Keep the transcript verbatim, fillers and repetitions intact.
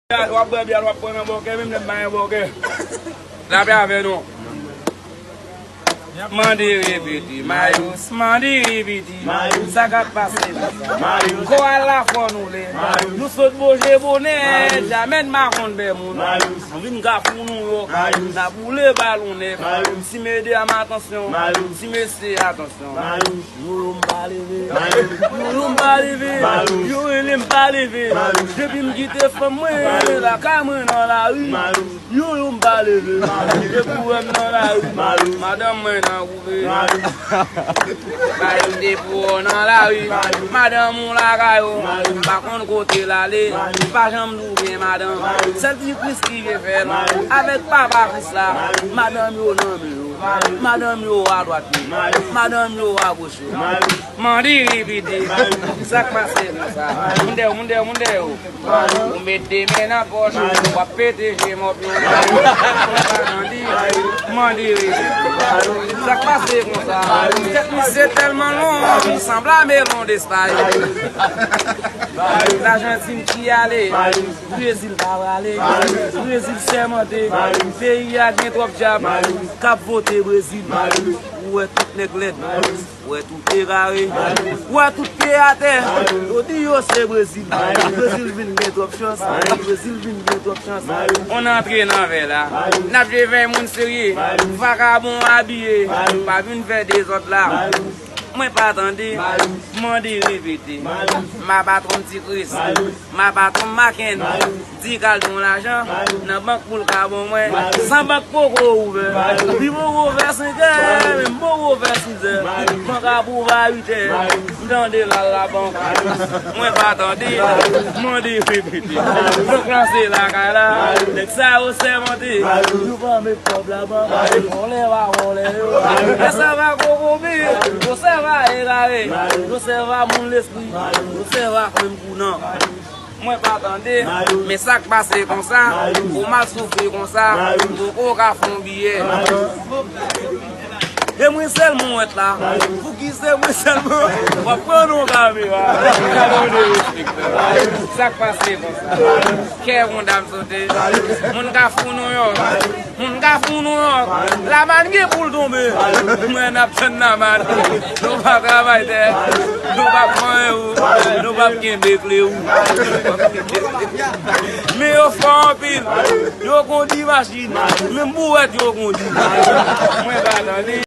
W ap bwè byè, w ap pran nan bòkè, menm lè m pa gen bòkè. Lapè avè nou. Mande repete, Mayous, mande repete. Sa k ap pase konsa? Kò al la fò nou lè. Nou sot boje bonè, jamè n pa konn bè moun. Nou vin Kafou Nouyòk, n ap boule balon nèf. Ti medam atansyon, ti mesye atansyon. Yo, yo, m pa leve. Yo, yo, m pa leve. Yo rele m pa leve. Depi m kite fanm mwen, lakay mwen nan lari. Yo, yo, m pa leve. Depi w wè m nan lari, madanm mwen nan koupe. Madanm te pou w nan lari. Madanm ou lakay ou, m pa konn kote l ale. Pa janm di w byen, madanm. Sèl ti Kris ki vye fè l. Avèk papa Kris la, madanm yo nan men yo. Madanm yo adwat yo. Madanm yo agoch yo. Mande repete. Sa k pase konsa? Moun dèyè, moun dèyè, moun dèyè yo. Ou met de men nan pòch, w ap pete je mòp yo. Mande, mande repete. Sa k pase konsa? Tèt misye tèlman long, li sanble a melon despay. Lajantin ki ale, Brezil pa prale. Brezil sèmante, peyi a gen twòp dyab k ap vote Brezil. Ou wè tout nèg lèd, ou wè tout egare, ou wè tout pye atè. Yo di yo se Brezil. Brezil vin gen twòp chans, Brezil vin gen twòp chans. On antre nan vè la, n ap jwe vè moun serye. Vakabon abiye, pa vin fè dezòd la. Mwen pa tande, mande repete. Ma patwon Ti Kris, ma patwon Maken, di k al don lajan nan bank pou l ka ban mwen. San bank poko ouvè, li poko fè senkè, men m poko fè sizè. Bank ap ouvè a uitè, m tande l al labank. Mwen pa tande, mande repete. Bank lan se lakay la, nèg sa yo sèmante. Yo pa met kòb labank, vòlè pa vòlè yo. Yo sèvi a kokobe, yo sèvi a egare, yo sèvi a moun lespri, yo sèvi a menm kou nan. Mwen pa tande, men sa k pase konsa, ou mal soufri konsa, ou poko ka fè yon biyè. E mwen sèlman w wèt la. Pouki se mwen sèlman w ap pran nan kamera? Gade yon derespektan. Sa k pase konsa? Kè yon dam sote. Moun Kafou Nouyòk. Moun Kafou Nouyòk. Lamann gen pou l tonbe. Mwen n ap tann lamann. Nou pa travay tè. Nou p ap manyen ou. Nou p ap kenbe kle ou. Men yo fò anpil. Yo kondi machin. Menm bouwèt yo kondi. Mwen pa tande.